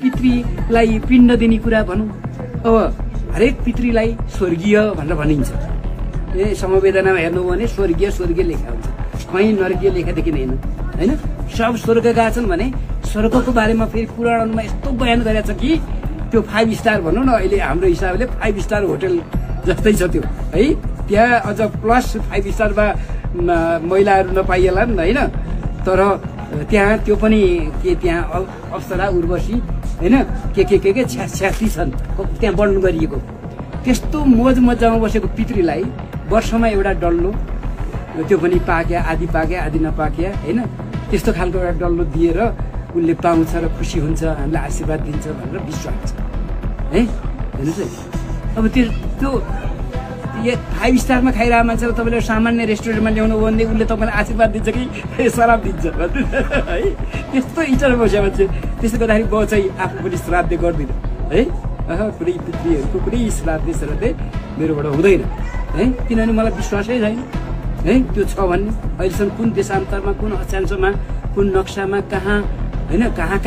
पितृलाई पिण्ड दिने कुरा भनौँ, अब हरेक पितृलाई स्वर्गीय भनेर भनिन्छ। समवेदनामा हेर्नुभयो भने स्वर्गीय स्वर्गीय लेखा हुन्छ, कहीँ नर्गीय लेखा देखिँदैन होइन। सब स्वर्ग गएका छन् भने स्वर्गको बारेमा फेरि पुराणमा यस्तो बयान गरेको छ कि त्यो 5 स्टार भनौँ न, अहिले हाम्रो हिसाबले 5 स्टार होटल जस्तै छ त्यो है। त्यहाँ अझ प्लस 5 स्टारमा महिलाहरू नपाइएला नि होइन, तर त्यहाँ त्यो पनि के त्यहाँ अप्सरा उर्वशी होइन के छ्यासी छन् त्यहाँ वर्णन गरिएको। त्यस्तो मोज मजामा बसेको पितृलाई वर्षमा एउटा डल्लो, त्यो पनि पाक्या आदि नपाक्या होइन, त्यस्तो खालको एउटा डल्लो दिएर उसले पाउँछ र खुसी हुन्छ, हामीलाई आशीर्वाद दिन्छ भनेर विश्वास छ है। हेर्नुहोस् है, अब त्यो 5 स्टारमा खाइरहेको मान्छेलाई तपाईँले सामान्य रेस्टुरेन्टमा ल्याउनु हो भने उसले तपाईँलाई आशीर्वाद दिन्छ कि शराब दिन्छ है। त्यस्तो इच्छा बस्यो मान्छे, त्यसले गर्दाखेरि म चाहिँ आफू पनि श्राद्ध गर्दिनँ है। कुनै पितृहरूको कुनै श्राद्ध मेरोबाट हुँदैन है, किनभने मलाई विश्वासै छैन है त्यो छ भन्ने। अहिलेसम्म कुन देशान्तरमा, कुन अक्षांशमा, कुन नक्सामा, कहाँ होइन कहाँ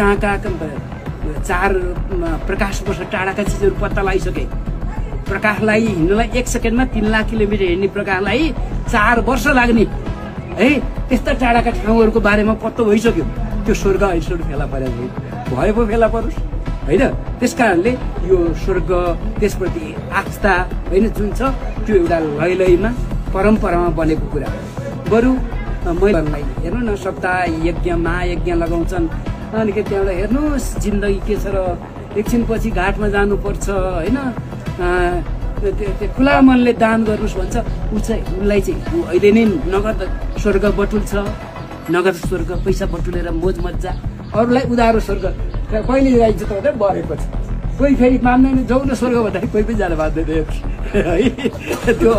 4 प्रकाश वर्ष टाढाका चिजहरू पत्ता लगाइसके। प्रकाशलाई हिँड्नलाई 1 सेकेन्डमा 3 लाख किलोमिटर हिँड्ने प्रकाशलाई 4 वर्ष लाग्ने है। त्यस्ता टाढाका ठाउँहरूको बारेमा पत्तो भइसक्यो। त्यो स्वर्ग अहिलेसम्म फेला परेको भयो पो फेला परोस् होइन। त्यस कारणले यो स्वर्ग त्यसप्रति आस्था होइन जुन छ त्यो एउटा लयमा परम्परामा बनेको कुरा हो। बरु महिलालाई हेर्नु न, सप्ताह यज्ञ महायज्ञ लगाउँछन्, अनि त्यहाँबाट हेर्नुहोस् जिन्दगी के छ र एकछिनपछि घाटमा जानुपर्छ होइन, खुला मनले दान गर्नुहोस् भन्छ। उसलाई चाहिँ अहिले नै नगद स्वर्ग बटुल्छ, नगद स्वर्ग पैसा बटुलेर मोज मजा, अरूलाई उधारो स्वर्ग कहिले जाइन्छ त भन्दा बरेपछि कोही फेरि मान्दैन, जाउँ न स्वर्ग भन्दाखेरि कोही पनि जान बाध्दैन है। त्यो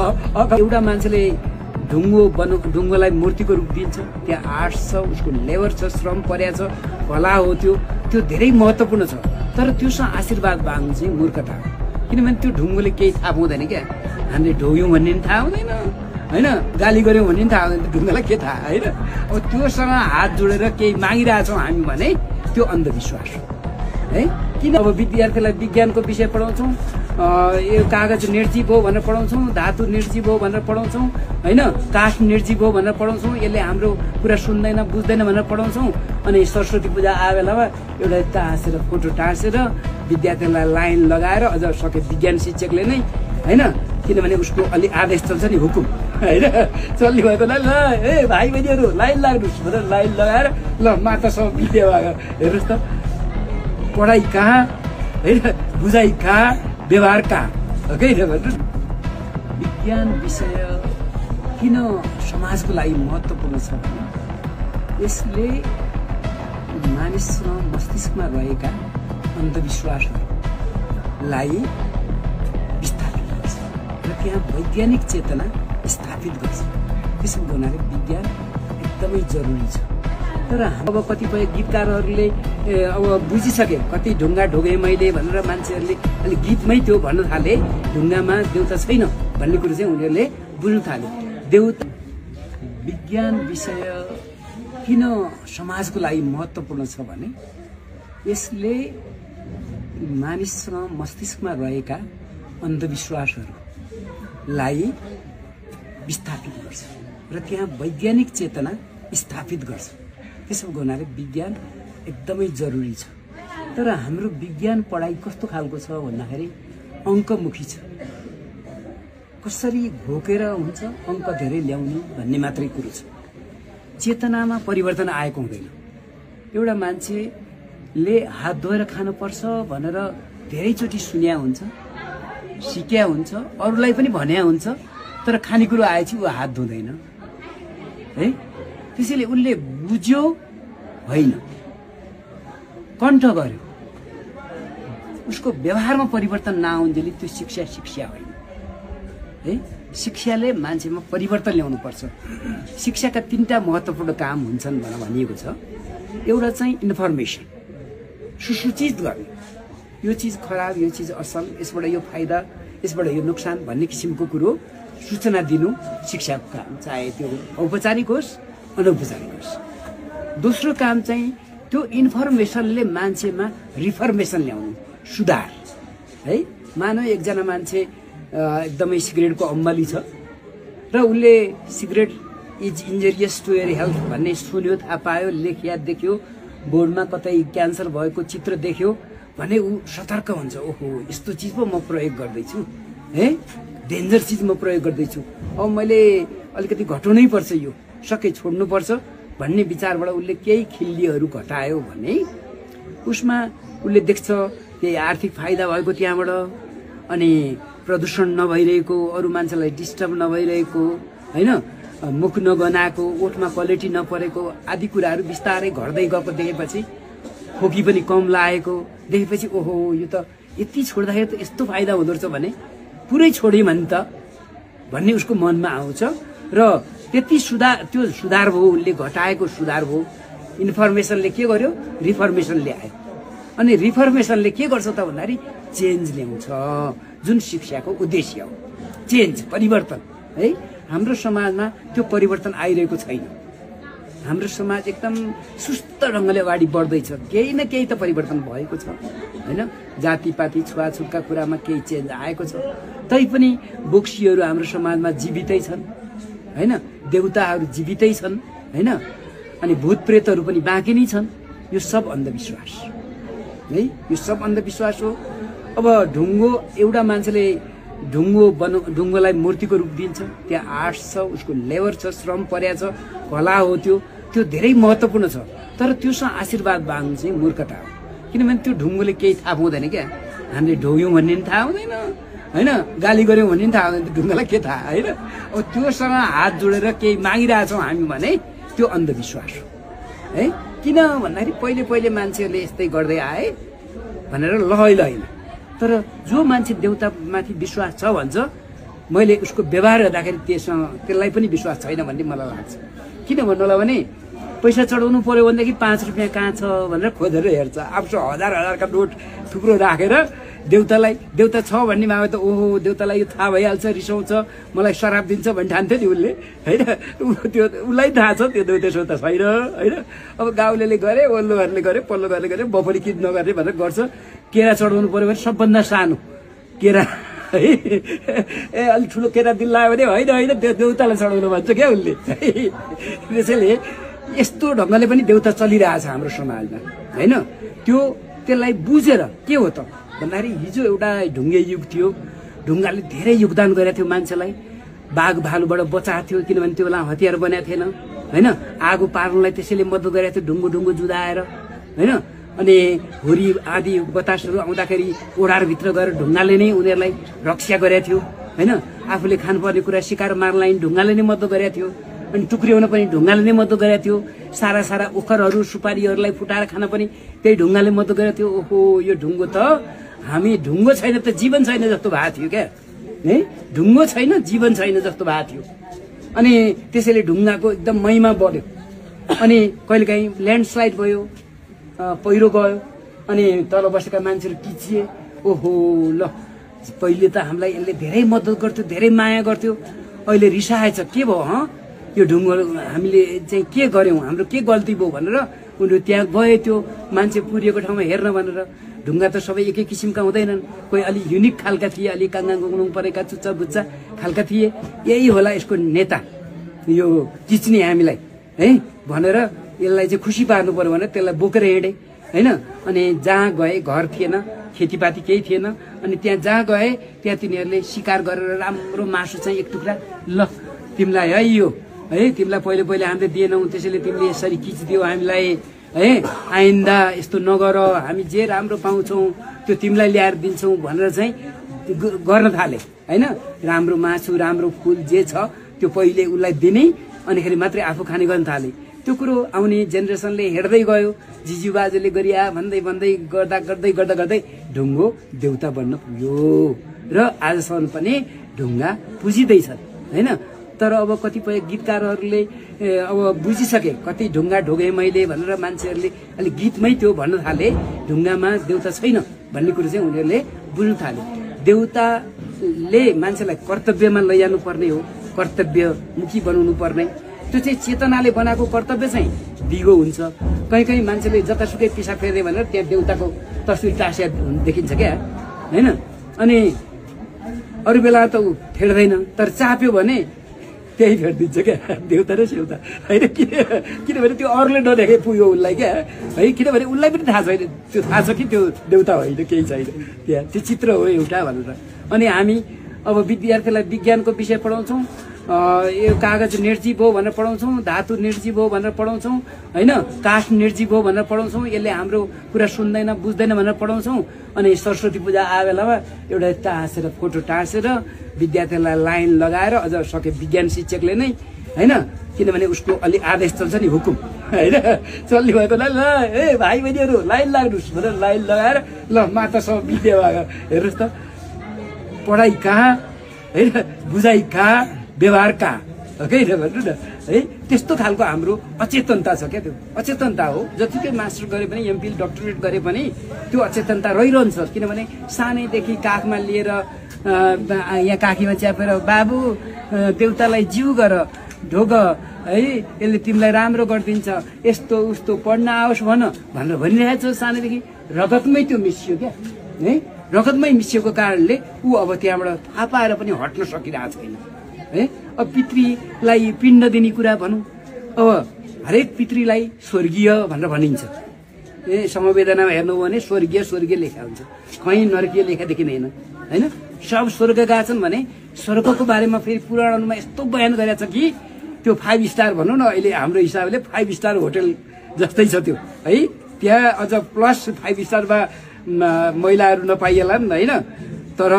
एउटा मान्छेले ढुङ्गोलाई मूर्तिको रूप दिन्छ, त्यहाँ आर्ट छ, उसको लेबर छ, श्रम पर्या छ, कला हो, त्यो धेरै महत्त्वपूर्ण छ। तर त्योसँग आशीर्वाद माग्नु चाहिँ मूर्खता हो, किनभने त्यो ढुङ्गोले केही थाहा पाउँदैन क्या। हामीले ढोग्यौँ भन्ने पनि थाहा हुँदैन होइन, गाली गऱ्यौँ भन्ने पनि थाहा हुँदैन, ढुङ्गालाई के थाहा होइन। अब त्योसँग हात जोडेर केही मागिरहेछौँ हामी भने त्यो अन्धविश्वास हो है। किन अब विद्यार्थीलाई विज्ञानको विषय पढाउँछौँ, यो कागज निर्जीव हो भनेर पढाउँछौँ, धातु निर्जीव हो भनेर पढाउँछौँ होइन, काठ निर्जीव हो भनेर पढाउँछौँ, यसले हाम्रो कुरा सुन्दैन बुझ्दैन भनेर पढाउँछौँ। अनि सरस्वती पूजा आए बेलामा एउटा टाँसेर फोटो टाँसेर विद्यार्थीलाई लाइन लगाएर अझ सके विज्ञान शिक्षकले नै होइन, किनभने उसको अलि आदेश चल्छ नि, हुकुम होइन चल्ने भएकोलाई ल ए भाइ बहिनीहरू लाइन लाग्नुहोस् भनेर लाइन लगाएर ल मातासँग विद्या हेर्नुहोस् त, पढाइ कहाँ होइन, बुझाइ कहाँ, व्यवहार कहाँ हो कि भन्नुहोस्। विज्ञान विषय किन समाजको लागि महत्त्वपूर्ण छ भने यसले मानिसमा मस्तिष्कमा रहेका अन्धविश्वासहरूलाई विस्थापित गर्छ र त्यहाँ वैज्ञानिक चेतना स्थापित गर्छ। त्यसो हुनाले विज्ञान एकदमै जरुरी छ। तर अब कतिपय गीतकारहरूले अब बुझिसके, कति ढुङ्गा ढोगेँ मैले भनेर मान्छेहरूले अलि गीतमै त्यो भन्न थाले, ढुङ्गामा देउता छैन भन्ने कुरो चाहिँ उनीहरूले बुझ्न थाले। देउता विज्ञान विषय किन समाजको लागि महत्त्वपूर्ण छ भने यसले मानिससँग मस्तिष्कमा रहेका अन्धविश्वासहरूलाई विस्थापित गर्छ र त्यहाँ वैज्ञानिक चेतना स्थापित गर्छ। त्यसो हुनाले विज्ञान एकदमै जरुरी छ। तर हाम्रो विज्ञान पढाइ कस्तो खालको छ भन्दाखेरि अङ्कमुखी छ। कसरी घोकेर हुन्छ अङ्क धेरै ल्याउनु भन्ने मात्रै कुरो छ। चेतनामा परिवर्तन आएको हुँदैन। एउटा मान्छेले हात धोएर खानुपर्छ भनेर धेरैचोटि सुन्या हुन्छ, सिक्या हुन्छ, अरूलाई पनि भन्या हुन्छ, तर खानेकुरो आएपछि ऊ हात धुँदैन है। त्यसैले उसले बुझ्यो होइन, कण्ठ गर्यो, उसको व्यवहारमा परिवर्तन नआउन्जेली त्यो शिक्षा होइन है। शिक्षाले मान्छेमा परिवर्तन ल्याउनु पर्छ। शिक्षाका 3टा महत्त्वपूर्ण काम हुन्छन् भनेर भनिएको छ। एउटा चाहिँ इन्फर्मेसन, सुसूचित गर्ने, यो चिज खराब, यो चिज असल, यसबाट यो फाइदा, यसबाट यो नोक्सान भन्ने किसिमको कुरो सूचना दिनु शिक्षाको काम, चाहे त्यो औपचारिक होस् अनौपचारिक होस्। दोस्रो काम चाहिँ त्यो इन्फर्मेसनले मान्छेमा रिफर्मेसन ल्याउनु, सुधार है। मानव एकजना मान्छे एकदमै सिगरेटको अम्बाली छ र उसले cigarette is injurious to your health भन्ने सुन्यो, थाहा पायो, लेख्या देख्यो, बोर्डमा कतै क्यान्सर भएको चित्र देख्यो भने ऊ सतर्क हुन्छ, ओहो यस्तो चिज पो म प्रयोग गर्दैछु है, डेन्जर चिज म प्रयोग गर्दैछु, अब मैले अलिकति घटाउनै पर्छ, यो सके छोड्नु पर्छ भन्ने विचारबाट उसले केही खिल्लीहरू घटायो भने उसमा उसले देख्छ केही आर्थिक फाइदा भएको त्यहाँबाट, अनि प्रदूषण नभइरहेको, अरू मान्छेलाई डिस्टर्ब नभइरहेको होइन, मुख नगनाएको, ओठमा क्वालिटी नपरेको आदि कुराहरू बिस्तारै घट्दै गएको देखेपछि, खोकी पनि कम लागेको देखेपछि ओहो यो त यति छोड्दाखेरि त यस्तो फाइदा हुँदो रहेछ भने पुरै छोड्यो भने त भन्ने उसको मनमा आउँछ र त्यति सुधार, त्यो सुधार भयो, उसले घटाएको सुधार भयो। इन्फर्मेसनले के गर्यो, रिफर्मेसन ल्यायो। अनि रिफर्मेसनले के गर्छ त भन्दाखेरि चेन्ज ल्याउँछ, जुन शिक्षाको उद्देश्य हो, चेन्ज, परिवर्तन है। हाम्रो समाजमा त्यो परिवर्तन आइरहेको छैन। हाम्रो समाज एकदम सुस्त ढङ्गले अगाडि बढ्दैछ, केही न केही त परिवर्तन भएको छ होइन। जातिपाती छुवाछुतका कुरामा केही चेन्ज आएको छ, तैपनि बोक्सीहरू हाम्रो समाजमा जीवितै छन् होइन, देउताहरू जीवितै छन् होइन, अनि भूत प्रेतहरू पनि बाँकी नै छन्। यो सब अन्धविश्वास है, यो सब अन्धविश्वास हो। अब ढुङ्गो, एउटा मान्छेले ढुङ्गोलाई मूर्तिको रूप दिन्छ, त्यहाँ आर्ट छ, उसको लेबर छ, श्रम पर्या छ, कला हो, त्यो धेरै महत्त्वपूर्ण छ। तर त्योसँग आशीर्वाद माग्नु चाहिँ मूर्खता हो, किनभने त्यो ढुङ्गोले केही थाहा पाउँदैन क्या। हामीले ढोग्यौँ भन्ने पनि थाहा हुँदैन होइन, गाली गऱ्यौँ भन्ने पनि थाहा हुँदैन, ढुङ्गालाई के थाहा होइन। अब त्योसँग हात जोडेर केही मागिरहेछौँ हामी भने त्यो अन्धविश्वास हो है। किन भन्दाखेरि पहिले पहिले मान्छेहरूले यस्तै गर्दै आए भनेर लहै होइन। तर जो मान्छे देउतामाथि विश्वास छ भन्छ, मैले उसको व्यवहार हेर्दाखेरि त्यसलाई पनि विश्वास छैन भन्ने मलाई लाग्छ। किन भन्नु होला भने पैसा चढाउनु पर्यो भनेदेखि 5 रुपियाँ कहाँ छ भनेर खोजेर हेर्छ, आफ्नो हजारका नोट थुप्रो राखेर देउता छ भन्ने मागे त ओहो देउतालाई यो थाहा भइहाल्छ, रिसाउँछ, मलाई शराब दिन्छ भन्ने ठान्थ्यो नि उसले होइन। त्यो उसलाई थाहा छ त्यो देउता सोता छैन होइन। अब गाउँलेले गरे, ओल्लो घरले गरे, पल्लो घरले गरे, बफरी किन नगर्ने भनेर गर्छ। केरा चढाउनु पर्यो भने सबभन्दा सानो केरा है, अलिक ठुलो केरा दिन लाग्यो भने होइन होइन देउतालाई चढाउनु भन्छ क्या उसले। त्यसैले यस्तो ढङ्गले पनि देउता चलिरहेछ हाम्रो समाजमा होइन। त्यसलाई बुझेर के हो त भन्दाखेरि हिजो एउटा ढुङ्गे युग थियो, ढुङ्गाले धेरै योगदान गरेको थियो मान्छेलाई, बाघ भालुबाट बचाएको थियो, किनभने त्यो बेला हतियार बनाएको थिएन होइन। आगो पार्नलाई त्यसैले मद्दत गरेको थियो, ढुङ्गो जुदाएर होइन। अनि हुरी आदि बतासहरू आउँदाखेरि ओडारभित्र गएर ढुङ्गाले नै उनीहरूलाई रक्षा गरेको थियो होइन। आफूले खानुपर्ने कुरा शिकार मार्नलाई ढुङ्गाले नै मद्दत गरेको थियो, अनि टुक्रियाउन पनि ढुङ्गाले नै मद्दत गरेको थियो, सारा ओखरहरू सुपारीहरूलाई फुटाएर खान पनि त्यही ढुङ्गाले मद्दत गरेको थियो। ओहो यो ढुङ्गो त, हामी ढुङ्गो छैन त जीवन छैन जस्तो भएको थियो क्या है, ढुङ्गो छैन जीवन छैन जस्तो भएको थियो। अनि त्यसैले ढुङ्गाको एकदम महिमा बढ्यो। अनि कहिलेकाहीँ ल्यान्डस्लाइड भयो, पहिरो गयो, अनि तल बसेका मान्छेहरू किचिए। ओहो ल, पहिले त हामीलाई यसले धेरै मद्दत गर्थ्यो, धेरै माया गर्थ्यो, अहिले रिसाएछ, के भयो यो ढुङ्गो हामीले चाहिँ के गर्यौँ, हाम्रो के गल्ती भयो भनेर उनीहरू त्यहाँ गए। त्यो मान्छे पुरिएको ठाउँमा हेर्न भनेर। ढुङ्गा त सबै एकै किसिमका हुँदैनन्, कोही अलिक युनिक खालका थिए, अलिक काङ्गा गुङ्लुङ परेका चुच्चा बुच्चा खालका थिए। यही होला यसको नेता, यो किच्ने हामीलाई है भनेर यसलाई चाहिँ खुसी पार्नु पर्यो भनेर त्यसलाई बोकेर हिँडे होइन। अनि जहाँ गए घर थिएन, खेतीपाती केही थिएन, अनि त्यहाँ जहाँ गए त्यहाँ तिनीहरूले शिकार गरेर राम्रो मासु चाहिँ एक टुक्रा, ल तिमीलाई है यो है, तिमीलाई पहिले हामीले दिएनौ, त्यसैले तिमीले यसरी खिचिदियो हामीलाई है, आइन्दा यस्तो नगर, हामी जे राम्रो पाउँछौँ त्यो तिमीलाई ल्याएर दिन्छौँ भनेर चाहिँ गर्न थाले होइन। राम्रो मासु, राम्रो फुल जे छ त्यो पहिले उसलाई दिने, अनिखेरि मात्रै आफू खाने गर्न थाले। त्यो कुरो आउने जेनेरेसनले हेर्दै गयो, जिजु बाजुले गरिया भन्दै गर्दै ढुङ्गो देउता बन्न पुग्यो र आजसम्म पनि ढुङ्गा पुजिँदैछन् होइन। तर अब कतिपय गीतकारहरूले अब बुझिसके, कति ढुङ्गा ढोगे मैले भनेर मान्छेहरूले अलिक गीतमै त्यो भन्न थाले, ढुङ्गामा देउता छैन भन्ने कुरो चाहिँ उनीहरूले बुझ्न थाले। देउताले मान्छेलाई कर्तव्यमा लैजानु पर्ने हो, कर्तव्यमुखी बनाउनु पर्ने, त्यो चाहिँ चेतनाले बनाएको कर्तव्य चाहिँ दिगो हुन्छ। कहीँ कहीँ मान्छेले जतासुकै पिसाब फेर्दै भनेर त्यहाँ देउताको तस्बिर टाँसिया देखिन्छ क्या होइन। अनि अरू बेला त ऊ फेर्दैन, तर चाप्यो भने त्यही फेरिदिन्छ क्या देउता र सेउता होइन। किनभने त्यो अरूले नदेखे पुग्यो उसलाई क्या है, किनभने उसलाई पनि थाहा छैन, त्यो थाहा छ कि त्यो देउता होइन केही छैन त्यहाँ, त्यो चित्र हो एउटा भनेर। अनि हामी अब विद्यार्थीलाई विज्ञानको विषय पढाउँछौँ, यो कागज निर्जीव हो भनेर पढाउँछौँ, धातु निर्जीव हो भनेर पढाउँछौँ होइन, काठ निर्जीव हो भनेर पढाउँछौँ, यसले हाम्रो कुरा सुन्दैन बुझ्दैन भनेर पढाउँछौँ। अनि सरस्वती पूजा आए बेलामा एउटा टाँसेर फोटो टाँसेर विद्यार्थीलाई लाइन लगाएर अझ सके विज्ञान शिक्षकले नै होइन, किनभने उसको अलि आदेश चल्छ नि हुकुम होइन, चल्ने भएकोलाई ल ए भाइ बहिनीहरू लाइन लाग्नुहोस् भनेर लाइन लगाएर ल मातासँग विद्या हेर्नुहोस् त, पढाइ कहाँ होइन, बुझाइ कहाँ, व्यवहार कहाँ होइन भन्नु न है। त्यस्तो खालको हाम्रो अचेतनता छ क्या, त्यो अचेतनता हो। जतिकै मास्टर गरे पनि एमफिल डक्टरेट गरे पनि त्यो अचेतनता रहिरहन्छ। किनभने सानैदेखि काखमा लिएर यहाँ काखीमा च्यापेर बाबु देउतालाई जिउ गर ढोग है, यसले तिमीलाई राम्रो गरिदिन्छ, यस्तो उस्तो पढ्न आओस् भनेर भनिरहेको छ सानैदेखि। रगतमै त्यो मिसियो क्या है, रगतमै मिसिएको कारणले ऊ अब त्यहाँबाट थाहा पाएर पनि हट्न सकिरहेको छैन है। अब पितृलाई पिण्ड दिने कुरा भनौँ, अब हरेक पितृलाई स्वर्गीय भनेर भनिन्छ। ए समवेदनामा हेर्नु भने स्वर्गीय स्वर्गीय लेखा हुन्छ, कहीँ नरकीय लेखा देखिँदैन होइन। सब स्वर्ग गएका छन् भने स्वर्गको बारेमा फेरि पुराणमा यस्तो बयान गरेको छ कि त्यो 5 स्टार भनौँ न, अहिले हाम्रो हिसाबले 5 स्टार होटल जस्तै छ त्यो है। त्यहाँ अझ प्लस 5 स्टारमा महिलाहरू नपाइएलान् होइन, तर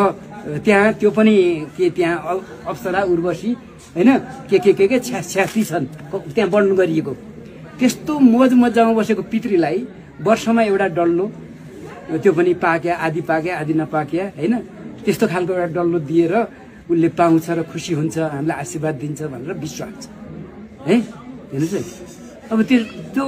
त्यहाँ त्यो पनि के त्यहाँ अप्सरा उर्वशी होइन के छ्यास्ती छन् त्यहाँ वर्णन गरिएको। त्यस्तो मोज मजामा बसेको पितृलाई वर्षमा एउटा डल्लो, त्यो पनि पाक्या आदि नपाक्या होइन, त्यस्तो खालको एउटा डल्लो दिएर उसले पाउँछ र खुसी हुन्छ, हामीलाई आशीर्वाद दिन्छ भनेर विश्वास छ है। हेर्नुहोस् है, अब त्यो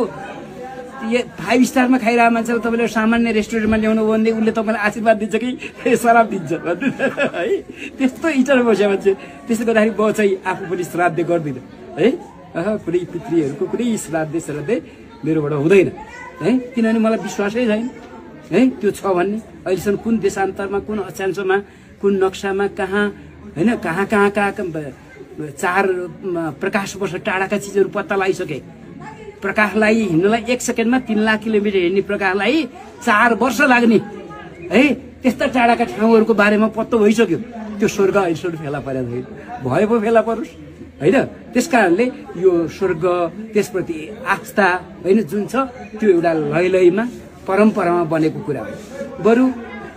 5 स्टारमा खाइरहेको मान्छेलाई तपाईँले सामान्य रेस्टुरेन्टमा ल्याउनु भयो भने उसले तपाईँलाई आशीर्वाद दिन्छ कि शराब दिन्छ भन्नु है। त्यस्तो इच्छा बस्यो मान्छे, त्यसले गर्दाखेरि म चाहिँ आफू पनि श्राद्ध गर्दिनँ है। कुनै पितृहरूको कुनै श्राद्ध मेरोबाट हुँदैन है, किनभने मलाई विश्वासै छैन है त्यो छ भन्ने। अहिलेसम्म कुन देशान्तरमा कुन अक्षांशमा कुन नक्सामा कहाँ होइन कहाँ 4 प्रकाश वर्ष टाढाका चिजहरू पत्ता लगाइसके। प्रकाशलाई हिँड्नलाई 1 सेकेन्डमा 3 लाख किलोमिटर हिँड्ने प्रकाशलाई 4 वर्ष लाग्ने है, त्यस्ता टाढाका ठाउँहरूको बारेमा पत्तो भइसक्यो। त्यो स्वर्ग अहिलेसम्म फेला परेको छैन, भए पो फेला परोस् होइन। त्यस कारणले यो स्वर्ग त्यसप्रति आस्था होइन जुन छ त्यो एउटा लयमा परम्परामा बनेको कुरा हो। बरु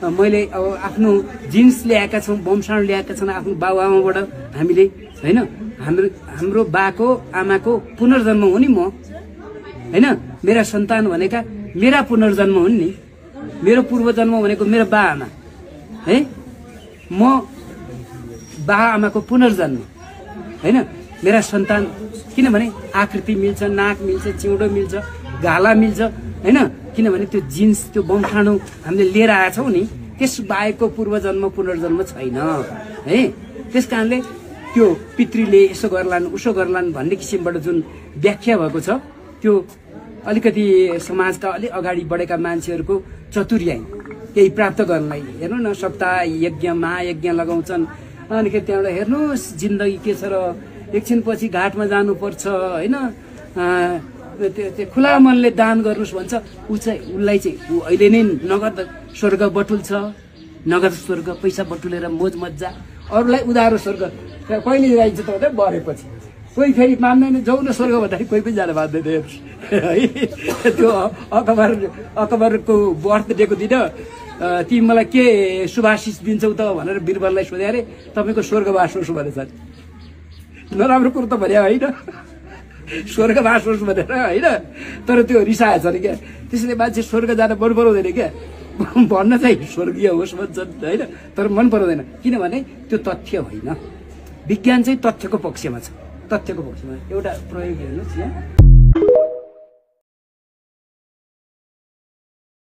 मैले अब आफ्नो जिन्स ल्याएका छौँ, वंशाणु ल्याएका छन् आफ्नो बाबुआमाबाट हामीले होइन, हाम्रो बाको आमाको पुनर्जन्म हो नि म होइन। मेरा सन्तान भनेका मेरा पुनर्जन्म हुन् नि, मेरो पूर्वजन्म भनेको मेरो बा आमा है, म बा आमाको पुनर्जन्म होइन। मेरा सन्तान किनभने आकृति मिल्छ, नाक मिल्छ, चिउँडो मिल्छ, गाला मिल्छ होइन, किनभने त्यो जिन्स त्यो वंशाणु हामीले लिएर आएछौँ नि, त्यस बाहेकको पूर्वजन्म पुनर्जन्म छैन है। त्यस कारणले त्यो पितृले यसो गर्लान् उसो गर्लान् भन्ने किसिमबाट जुन व्याख्या भएको छ त्यो अलिकति समाजका अलि अगाडि बढेका मान्छेहरूको चतुर्याई केही प्राप्त गर्नलाई। हेर्नु न, सप्ताह यज्ञ महायज्ञ लगाउँछन्, अनिखेरि त्यहाँबाट हेर्नुहोस् जिन्दगी के छ र एकछिनपछि घाटमा जानुपर्छ होइन, त्यो खुला मनले दान गर्नुहोस् भन्छ। उसलाई चाहिँ ऊ अहिले नै नगद स्वर्ग बटुल्छ, नगद स्वर्ग पैसा बटुलेर मोज मजा, अरूलाई उधारो स्वर्ग कहिले जाइन्छ त भन्दा बढेपछि। कोही फेरि मान्दैन, जाउँ न स्वर्ग भन्दाखेरि कोही पनि जान मान्दैन है। त्यो अकबरको बर्थडेको दिन तिमी मलाई के शुभाशिष दिन्छौ त भनेर बिरबललाई सोधे अरे, तपाईँको स्वर्गवास होस् भनेछ। नराम्रो कुरो त भने होइन, स्वर्गवास होस् भनेर होइन, तर त्यो रिसाएछ अरे क्या। त्यसले मान्छे स्वर्ग जान मन पराउँदैन क्या, भन्न चाहिँ स्वर्गीय होस् भन्छन् होइन, तर मन पराउँदैन किनभने त्यो तथ्य होइन। विज्ञान चाहिँ तथ्यको पक्षमा छ, तथ्यको पक्षमा। एउटा प्रयोग हेर्नुहोस् यहाँ